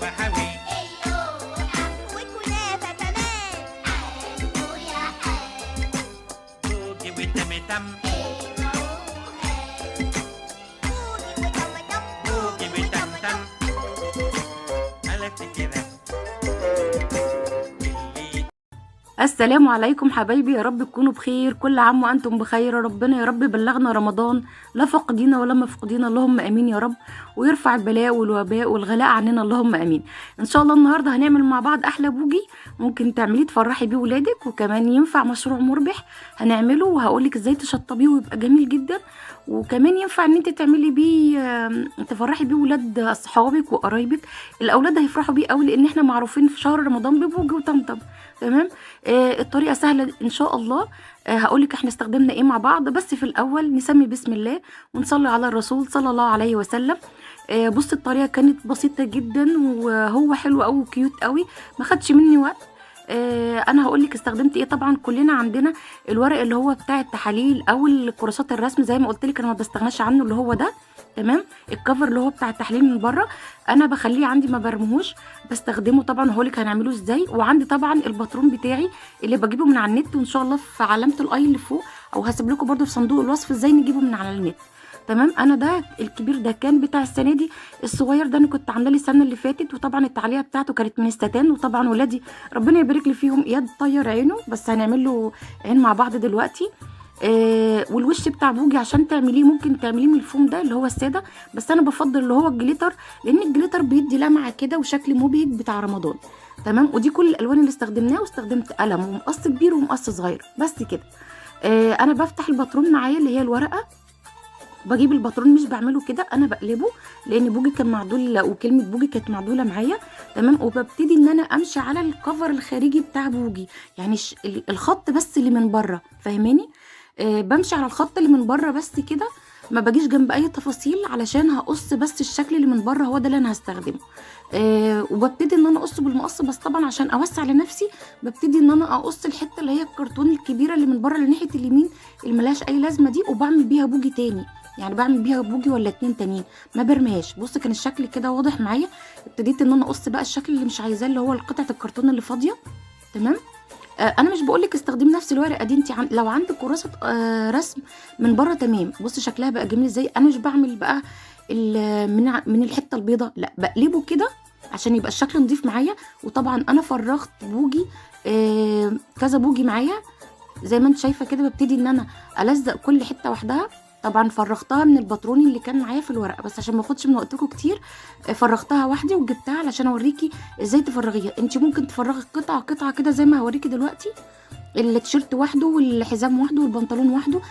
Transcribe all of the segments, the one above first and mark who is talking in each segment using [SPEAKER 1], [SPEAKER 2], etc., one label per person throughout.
[SPEAKER 1] وحوي
[SPEAKER 2] وكنافة كمان. حلو يا حلو.
[SPEAKER 1] بوجي وتمتم.
[SPEAKER 2] بوجي وتمتم.
[SPEAKER 1] بوجي وتمتم على فكرة اللي
[SPEAKER 3] السلام عليكم حبايبي، يا رب تكونوا بخير. كل عام وانتم بخير. ربنا يا رب بلغنا رمضان لا فاقدين ولا مفقودين، اللهم امين يا رب، ويرفع البلاء والوباء والغلاء عننا، اللهم امين. ان شاء الله النهارده هنعمل مع بعض احلى بوجي ممكن تعمليه تفرحي بيه ولادك، وكمان ينفع مشروع مربح هنعمله وهقولك ازاي تشطبيه ويبقى جميل جدا، وكمان ينفع ان انت تعملي بيه تفرحي بيه ولاد اصحابك وقرايبك. الاولاد هيفرحوا بيه قوي لان احنا معروفين في شهر رمضان ببوجي وطمطم. تمام، الطريقة سهلة ان شاء الله. هقولك احنا استخدمنا ايه مع بعض، بس في الاول نسمي بسم الله ونصلي على الرسول صلى الله عليه وسلم. بص الطريقة كانت بسيطة جدا وهو حلو قوي و cute قوي، ما خدش مني وقت. انا هقولك استخدمت ايه. طبعا كلنا عندنا الورق اللي هو بتاع التحاليل او الكراسات الرسم، زي ما قلت لك انا ما بستغناش عنه، اللي هو ده. تمام، ال cover اللي هو بتاع التحليل من بره انا بخليه عندي ما برميهوش، بستخدمه. طبعا هقولك هنعمله ازاي. وعندي طبعا الباترون بتاعي اللي بجيبه من على النت، وان شاء الله في علامة ال i اللي فوق، او هسيب لكم برده في صندوق الوصف ازاي نجيبه من على النت. تمام، انا ده الكبير ده كان بتاع السنة دي، الصغير ده انا كنت عاملاه لي السنة اللي فاتت، وطبعا التعليقه بتاعته كانت من الستان. وطبعا ولادي ربنا يبارك لي فيهم، اياد طير عينه، بس هنعمل له عين مع بعض دلوقتي. والوش بتاع بوجي عشان تعمليه ممكن تعمليه من الفوم ده اللي هو الساده، بس انا بفضل اللي هو ال glitter، لان ال glitter بيدي لمعة كده وشكل مبهج بتاع رمضان. تمام، ودي كل الالوان اللي استخدمناها، واستخدمت قلم ومقص كبير ومقص صغير بس كده. انا بفتح الباترون معايا اللي هي الورقة، بجيب الباترون مش بعمله كده، انا بقلبه لان بوجي كان معدول وكلمه بوجي كانت معدوله معايا. تمام، وببتدي ان انا امشي على ال cover الخارجي بتاع بوجي، يعني الخط بس اللي من بره، فاهماني؟ بمشي على الخط اللي من بره بس كده، ما باجيش جنب اي تفاصيل علشان هقص بس الشكل اللي من بره، هو ده اللي انا هستخدمه. وببتدي ان انا اقص بالمقص، بس طبعا عشان اوسع لنفسي ببتدي ان انا اقص الحتة اللي هي الكرتون الكبيرة اللي من بره اللي ناحية اليمين اللي ملهاش اي لازمه دي، وبعمل بيها بوجي تاني، يعني بعمل بيها بوجي ولا اتنين تانيين، ما برميهاش. بص كان الشكل كده واضح معايا. ابتديت ان انا اقص بقى الشكل اللي مش عايزاه اللي هو قطعه الكرتون اللي فاضية. تمام، انا مش بقولك استخدمي نفس الورقة دي، انت لو عندك كراسة رسم من بره. تمام، بصي شكلها بقى جميل ازاي. انا مش بعمل بقى من الحتة البيضاء، لا بقلبه كده عشان يبقى الشكل نظيف معايا. وطبعا انا فرغت بوجي كذا بوجي معايا زي ما انت شايفه كده. ببتدي ان انا الزق كل حتة وحدها. طبعا فرغتها من الباترون اللي كان معايا في الورقة، بس عشان ما اخدش من وقتكم كتير فرغتها وحدي وجبتها علشان اوريكي ازاي تفرغيها. انت ممكن تفرغي قطعه قطعه كده زي ما هوريكي دلوقتي، التيشيرت وحده والحزام وحده والبنطلون وحده،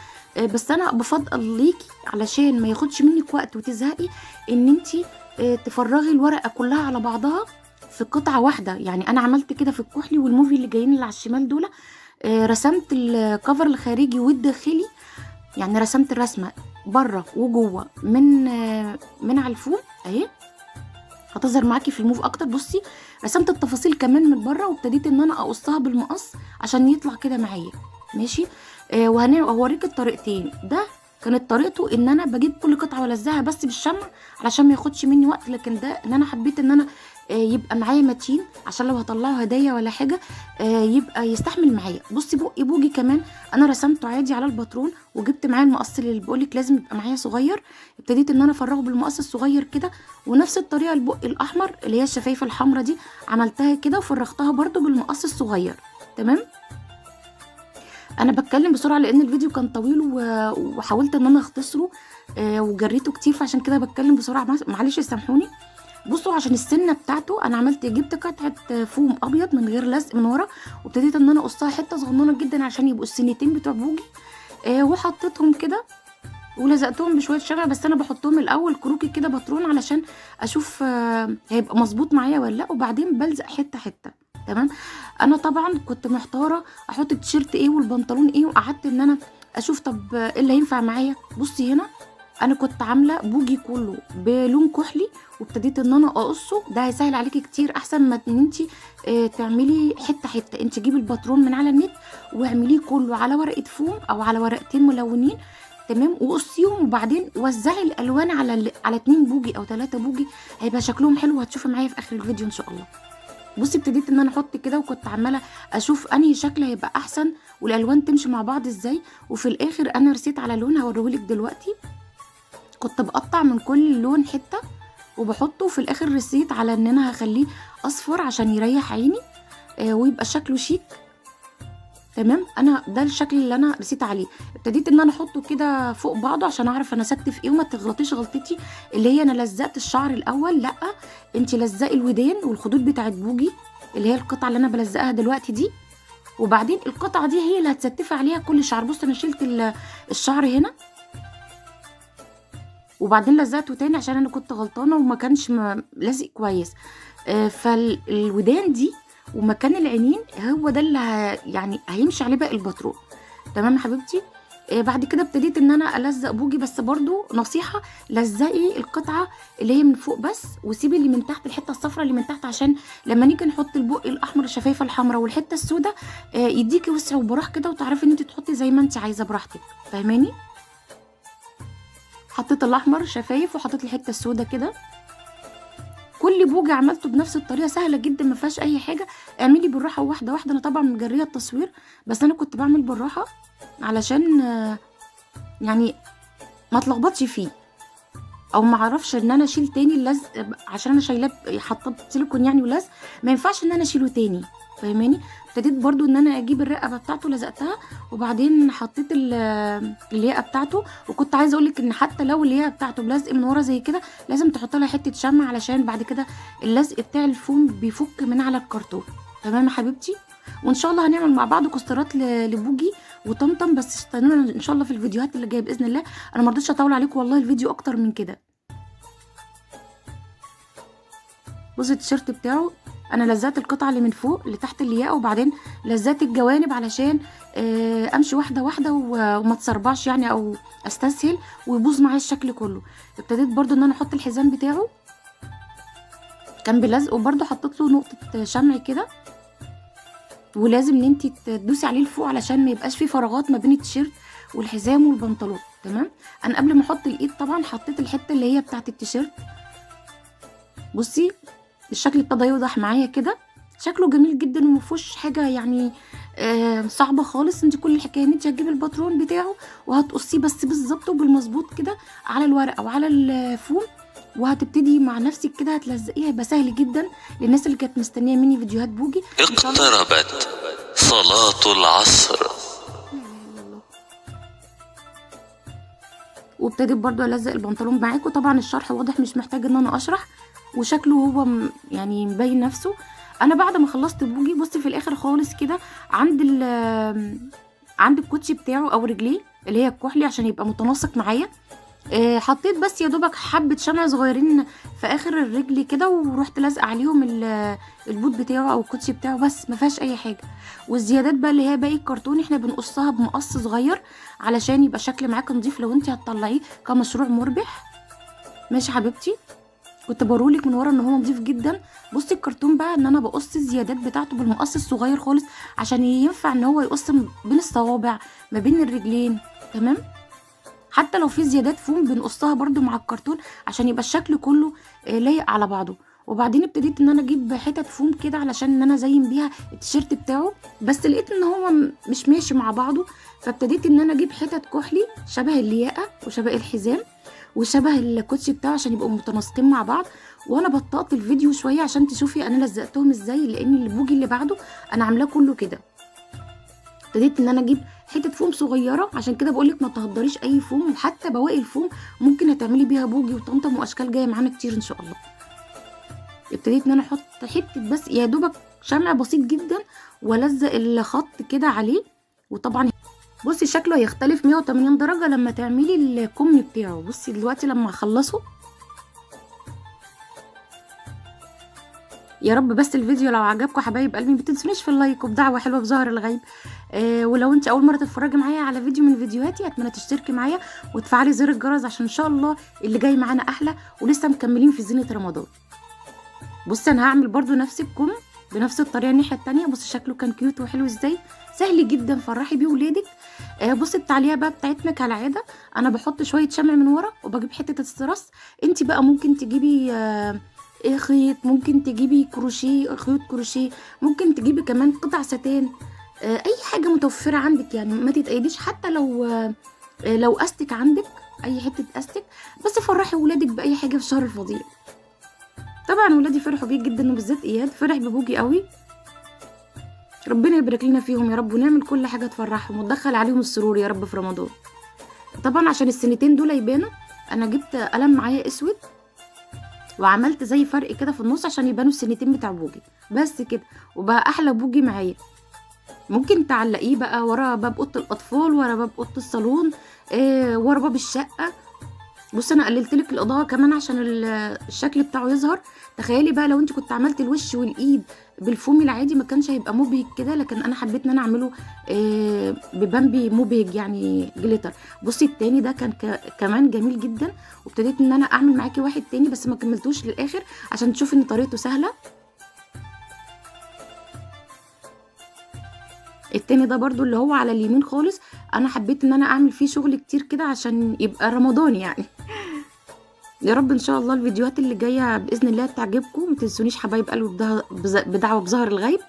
[SPEAKER 3] بس انا بفضل ليكي علشان ما ياخدش منك وقت وتزهقي ان انت تفرغي الورقة كلها على بعضها في قطعه واحدة. يعني انا عملت كده في الكحلي والموفي اللي جايين اللي على الشمال دول، رسمت ال cover الخارجي والداخلي، يعني رسمت الرسمة بره وجوه من على الفوم اهي، هتظهر معاكي في الموف اكتر. بصي رسمت التفاصيل كمان من بره، وابتديت ان انا اقصها بالمقص عشان يطلع كده معايا. ماشي، وهوريك الطريقتين. ده كانت طريقته ان انا بجيب كل قطعه والزقها بس بالشمع علشان ما ياخدش مني وقت، لكن ده ان انا حبيت ان انا يبقى معايا متين عشان لو هطلعه هدايا ولا حاجة يبقى يستحمل معايا. بصي بقي بوجي كمان انا رسمته عادي على الباترون، وجبت معايا المقص اللي بقولك لازم يبقى معايا صغير، ابتديت ان انا افرغه بالمقص الصغير كده. ونفس الطريقة البق الاحمر اللي هي الشفايف الحمراء دي عملتها كده وفرغتها برده بالمقص الصغير. تمام، انا بتكلم بسرعة لان الفيديو كان طويل وحاولت ان انا اختصره وجريته كتير، فعشان كده بتكلم بسرعة، معلش سامحوني. بصوا عشان السنة بتاعته انا عملت جبت قطعه فوم ابيض من غير لزق من ورا، وابتديت ان انا اقصها حتة صغننه جدا عشان يبقوا السنتين بتوع بوجي، وحطيتهم كده ولزقتهم بشوية شمع، بس انا بحطهم الاول كروكي كده باترون علشان اشوف هيبقى مظبوط معايا ولا لا، وبعدين بلزق حتة حتة. تمام، انا طبعا كنت محتارة احط التيشيرت ايه والبنطلون ايه، وقعدت ان انا اشوف طب ايه اللي هينفع معايا. بصي هنا انا كنت عامله بوجي كله بلون كحلي، وابتديت ان انا اقصه. ده هيسهل عليكي كتير احسن ما ان انت تعملي حتة حتة. انت جيبي الباترون من على النت واعمليه كله على ورقة فوم او على ورقتين ملونين، تمام، وقصيهم وبعدين وزعي الالوان على 2 بوجي او 3 بوجي، هيبقى شكلهم حلو، وهتشوفي معايا في اخر الفيديو ان شاء الله. بصي ابتديت ان انا احط كده، وكنت عماله اشوف انهي شكل هيبقى احسن والالوان تمشي مع بعض ازاي، وفي الاخر انا رسيت على لون هوريهولك دلوقتي. كنت بقطع من كل لون حتة وبحطه، وفي الاخر رسيت على ان انا هخليه اصفر عشان يريح عيني ويبقى شكله شيك. تمام، انا ده الشكل اللي انا رسيت عليه. ابتديت ان انا احطه كده فوق بعضه عشان اعرف انا ستف ايه، وما تغلطيش غلطتي اللي هي انا لزقت الشعر الاول، لا انت لزقي الودان والخدود بتاعت بوجي اللي هي القطعة اللي انا بلزقها دلوقتي دي، وبعدين القطعة دي هي اللي هتستفي عليها كل شعر. بص انا شلت الشعر هنا وبعدين لزقته تاني عشان انا كنت غلطانة وما كانش لازق كويس. فالودان دي ومكان العينين هو ده اللي يعني هيمشي عليه باقي الباترون. تمام يا حبيبتي. بعد كده ابتديت ان انا الزق بوجي، بس برضو نصيحة لزقي القطعة اللي هي من فوق بس، وسيبي اللي من تحت الحتة الصفراء اللي من تحت، عشان لما نيجي نحط البق الاحمر الشفايف الحمراء والحتة السوداء يديكي وسع وبراح كده، وتعرفي ان انت تحطي زي ما انت عايزه براحتك، فاهماني؟ حطيت الاحمر شفايف وحطيت الحتة السوداء كده. كل بوجي عملته بنفس الطريقة، سهلة جدا ما فيهاش اي حاجة، اعملي بالراحة واحدة واحدة. انا طبعا مجريه التصوير بس انا كنت بعمل بالراحة علشان يعني ما اتلخبطش فيه، او ما اعرفش ان انا اشيل تاني اللزق، عشان انا شايلاه حاطاه سيليكون يعني ولزق، ما ينفعش ان انا اشيله تاني، فاهماني؟ ابتديت برضو ان انا اجيب الرقبة بتاعته لزقتها، وبعدين حطيت الياقه بتاعته. وكنت عايزه اقولك ان حتى لو الياقه بتاعته بلزق من ورا زي كده لازم تحط لها حتة شمع، علشان بعد كده اللزق بتاع الفوم بيفك من على الكرتون. تمام يا حبيبتي. وان شاء الله هنعمل مع بعض كوسترات لبوجي وطمطم، بس استنونا ان شاء الله في الفيديوهات اللي جاية باذن الله. انا ما رضيتش اطول عليكم والله الفيديو اكتر من كده. بصي التيشيرت بتاعه انا لزقت القطعة اللي من فوق اللي تحت الياقه، وبعدين لزقت الجوانب علشان امشي واحدة واحدة وما تسربعش يعني او استسهل ويبوظ معايا الشكل كله. ابتديت برضو ان انا احط الحزام بتاعه كان بلزق، وبرضو حطيت له نقطة شمع كده، ولازم ان انت تدوسي عليه لفوق علشان ما يبقاش فيه فراغات ما بين التيشيرت والحزام والبنطلون. تمام. انا قبل ما احط الايد طبعا حطيت الحتة اللي هي بتاعه التيشيرت. بصي الشكل ابتدى يوضح معايا كده، شكله جميل جدا ومفيهوش حاجة يعني صعبة خالص. انت كل الحكاية ان انت هتجيبي الباترون بتاعه وهتقصيه بس بالظبط وبالمظبوط كده على الورق او على الفوم، وهتبتدي مع نفسك كده هتلزقيه، هيبقى سهل جدا للناس اللي كانت مستنيه مني فيديوهات بوجي.
[SPEAKER 4] اقتربت صلاة العصر.
[SPEAKER 3] وابتديت برضو الزق البنطلون معاكم. طبعا الشرح واضح مش محتاج ان انا اشرح، وشكله هو يعني مبين نفسه. انا بعد ما خلصت بوجي بصي في الاخر خالص كده عند الكوتشي بتاعه او رجليه اللي هي الكحلي عشان يبقى متناسق معايا، حطيت بس يا دوبك حبه شمع صغيرين في اخر الرجل كده، ورحت لازقه عليهم البوت بتاعه او الكوتشي بتاعه، بس ما فيهاش اي حاجة. والزيادات بقى اللي هي باقي الكرتون احنا بنقصها بمقص صغير علشان يبقى شكل معاك نظيف لو انت هتطلعيه كمشروع مربح. ماشي حبيبتي. كنت بوريلك من ورا ان هو نظيف جدا. بصي الكرتون بقى ان انا بقص الزيادات بتاعته بالمقص الصغير خالص عشان ينفع ان هو يقص بين الصوابع ما بين الرجلين. تمام. حتى لو في زيادات فوم بنقصها برده مع الكرتون عشان يبقى الشكل كله لايق على بعضه. وبعدين ابتديت ان انا اجيب حتت فوم كده علشان ان انا ازين بيها التيشيرت بتاعه، بس لقيت ان هو مش ماشي مع بعضه، فابتديت ان انا اجيب حتت كحلي شبه الياقه وشبه الحزام وشبه الكوتشي بتاعه عشان يبقوا متناسقين مع بعض. وانا بطأت الفيديو شوية عشان تشوفي انا لزقتهم ازاي، لان البوجي اللي بعده انا عاملاه كله كده. ابتديت ان انا اجيب حتة فوم صغيرة، عشان كده بقولك ما تهدريش اي فوم، وحتى بواقي الفوم ممكن هتعملي بيها بوجي وطمطم واشكال جاية معانا كتير ان شاء الله. ابتديت ان انا احط حتة بس يا دوبك شمع بسيط جدا والزق الخط كده عليه. وطبعا بصي شكله هيختلف 180 درجه لما تعملي الكم بتاعه. بصي دلوقتي لما اخلصه، يا رب بس الفيديو لو عجبكم حبايب قلبي ما تنسونيش في ال like وبدعوه حلوة بظهر الغيب. ولو انت اول مرة تتفرجي معايا على فيديو من فيديوهاتي اتمنى تشتركي معايا وتفعلي زر الجرس عشان ان شاء الله اللي جاي معانا احلى، ولسه مكملين في زينة رمضان. بصي انا هعمل برضو نفس الكم بنفس الطريقة الناحية التانية. بصي شكله كان cute وحلو ازاي، سهل جدا فرحي بيه ولادك. بصي التعليقه بقى بتاعتنا كالعادة، انا بحط شوية شمع من ورا وبجيب حتة الستراس. انت بقى ممكن تجيبي خيط، ممكن تجيبي كروشيه، خيوط كروشيه، ممكن تجيبي كمان قطع ستان، اي حاجة متوفرة عندك يعني، ما تتقيديش. حتى لو استك عندك، اي حتة استك، بس فرحي ولادك باي حاجة في الشهر الفضيل. طبعا ولادي فرحوا بيه جدا، وبالذات اياد فرح ببوجي قوي. ربنا يبارك لنا فيهم يا رب، ونعمل كل حاجة تفرحهم وتدخل عليهم السرور يا رب في رمضان. طبعا عشان السنتين دول يبانوا، انا جبت قلم معايا اسود وعملت زي فرق كده في النص عشان يبانوا السنتين بتاع بوجي، بس كده، وبقى احلى بوجي معايا. ممكن تعلقيه بقى ورا باب اوضة الاطفال، ورا باب اوضة الصالون، ورا باب الشقة. بص انا قللت لك الاضاءة كمان عشان الشكل بتاعه يظهر. تخيلي بقى لو انت كنت عملت الوش والايد بالفومي العادي ما كانش هيبقى مبهج كده، لكن انا حبيت ان انا اعمله ببامبي مبهج يعني glitter. بصي التاني ده كان كمان جميل جدا، وابتديت ان انا اعمل معاكي واحد تاني بس ما كملتوش للاخر عشان تشوفي ان طريقته سهلة. التاني ده برضو اللي هو على اليمين خالص، انا حبيت ان انا اعمل فيه شغل كتير كده عشان يبقى رمضان يعني. يا رب ان شاء الله الفيديوهات اللي جاية باذن الله تعجبكم. ما تنسونيش حبايب قلبي بدعوة بظهر الغيب.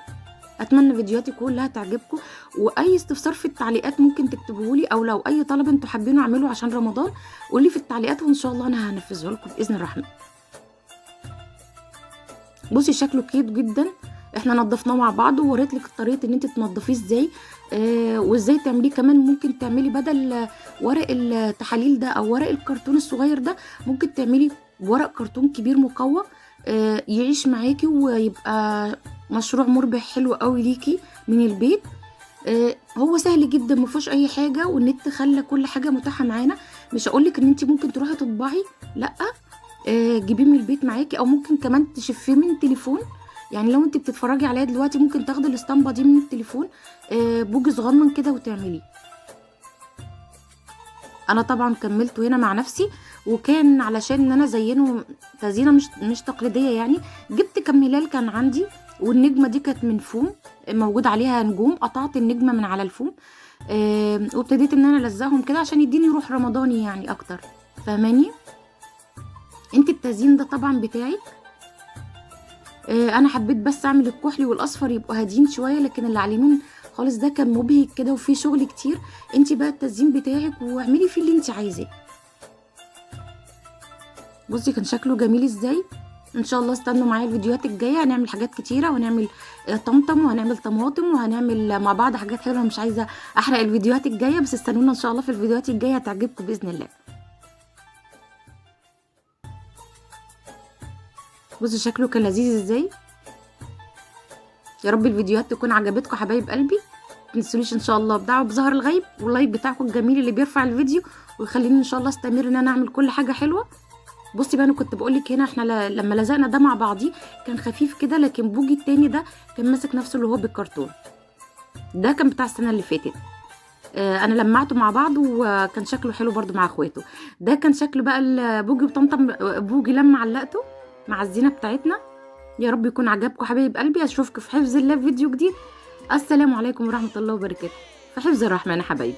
[SPEAKER 3] اتمنى فيديوهاتي كلها تعجبكم، واي استفسار في التعليقات ممكن تكتبوه لي، او لو اي طلب انتوا حابينه اعمله عشان رمضان قولي في التعليقات وان شاء الله انا هنفذه لكم باذن الرحمن. بصي شكله cute جدا، احنا نظفناه مع بعض ووريت لك طريقه ان انت تنظفيه ازاي، وازاي تعمليه. كمان ممكن تعملي بدل ورق التحاليل ده او ورق الكرتون الصغير ده، ممكن تعملي ورق كرتون كبير مقوى، يعيش معاكي ويبقى مشروع مربح حلو قوي ليكي من البيت. هو سهل جدا ما فيهوش اي حاجة، والنت خلى كل حاجة متاحة معانا. مش هقولك ان انت ممكن تروحي تطبعي، لا، جيبيه من البيت معاكي، او ممكن كمان تشفيه من تليفون. يعني لو انت بتتفرجي عليا دلوقتي ممكن تاخدي الاسطمبه دي من التليفون، بوجي صغنن كده وتعمليه. انا طبعا كملته هنا مع نفسي، وكان علشان ان انا ازينه تزيينه مش تقليدية يعني، جبت كم هلال كان عندي، والنجمه دي كانت من فوم موجود عليها نجوم، قطعت النجمة من على الفوم، وابتديت ان انا الزقهم كده عشان يديني روح رمضاني يعني اكتر، فاهماني انت؟ التزيين ده طبعا بتاعك. انا حبيت بس اعمل الكحلي والاصفر يبقوا هاديين شوية، لكن اللي على اليمين خالص ده كان مبهج كده وفيه شغل كتير. انت بقى التزيين بتاعك واعملي فيه اللي انت عايزاه. بصي كان شكله جميل ازاي. ان شاء الله استنوا معايا الفيديوهات الجاية، هنعمل حاجات كتيرة، وهنعمل طمطم، وهنعمل طماطم، وهنعمل مع بعض حاجات حلوة. مش عايزه احرق الفيديوهات الجاية، بس استنونا ان شاء الله في الفيديوهات الجاية هتعجبكم باذن الله. بصوا شكله كان لذيذ ازاي. يا رب الفيديوهات تكون عجبتكم حبايب قلبي. متنسونيش ان شاء الله بدعوة بظهر الغيب، واللايك بتاعكم الجميل اللي بيرفع الفيديو ويخليني ان شاء الله استمر ان انا اعمل كل حاجة حلوة. بصي بقى انا كنت بقولك هنا احنا لما لزقنا ده مع بعضيه كان خفيف كده، لكن بوجي التاني ده كان ماسك نفسه اللي هو بالكرتون ده، كان بتاع السنة اللي فاتت. انا لمعته مع بعض وكان شكله حلو برده مع اخواته. ده كان شكله بقى البوجي وطمطم بوجي لما علقته مع الزينة بتاعتنا. يا رب يكون عجبكم حبايب قلبي. اشوفكم في حفظ الله في فيديو جديد. السلام عليكم ورحمة الله وبركاته. في حفظ الرحمن يا حبايبي.